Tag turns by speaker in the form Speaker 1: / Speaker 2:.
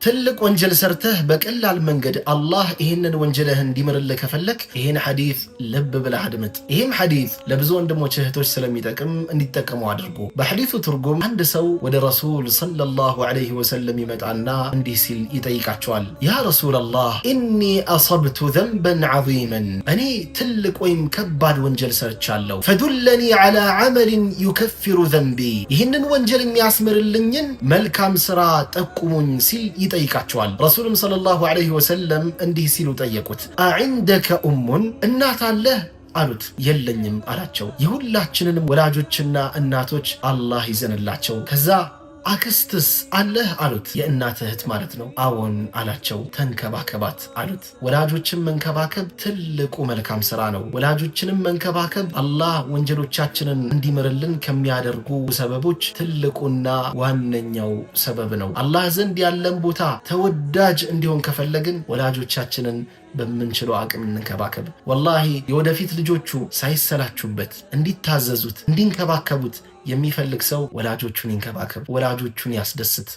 Speaker 1: ትልቅ ወንጀል ሰርተህ በቀላል መንገድ አላህ ይህንን ወንጀልህ እንዲምርልህ ከፈለክ ይህን ሐዲስ ልብ ብለህ አድምጥ። ይህም ሐዲስ ለብዙ ወንድሞች እህቶች ስለሚጠቅም እንዲጠቀሙ አድርጉ። በሐዲሱ ትርጉም አንድ ሰው ወደ ረሱል صلى الله عليه وسلم ይመጣና እንዲህ ሲል ይጠይቃቸዋል። يا رسول الله، إني أصبت ذنبا عظيما፣ እኔ ትልቅ ወይም ከባድ ወንጀል ሰርቻለሁ። فدلني على عمل يكفر ذنبي፣ ይህንን ወንጀል የሚያስምርልኝን መልካም ስራ ጠቁሙኝ ሲል ይጠይቃቸዋል። ረሱልም صلى الله عليه وسلم እንዲህ ሲሉ ጠየቁት፣ أعندك أم፣ እናት አለህ አሉት። የለኝም አላቸው። የሁላችንንም ወላጆችና እናቶች አላህ ይዘንላቸው። ከዛ አክስትስ አለህ አሉት። የእናት እህት ማለት ነው። አዎን አላቸው። ተንከባከባት አሉት። ወላጆችን መንከባከብ ትልቁ መልካም ስራ ነው። ወላጆችንም መንከባከብ አላህ ወንጀሎቻችንን እንዲምርልን ከሚያደርጉ ሰበቦች ትልቁና ዋነኛው ሰበብ ነው። አላህ ዘንድ ያለን ቦታ ተወዳጅ እንዲሆን ከፈለግን ወላጆቻችንን በምንችለው አቅም እንንከባከብ። ወላሂ የወደፊት ልጆቹ ሳይሰላቹበት እንዲታዘዙት እንዲንከባከቡት የሚፈልግ ሰው ወላጆቹን ይንከባከብ፣ ወላጆቹን ያስደስት።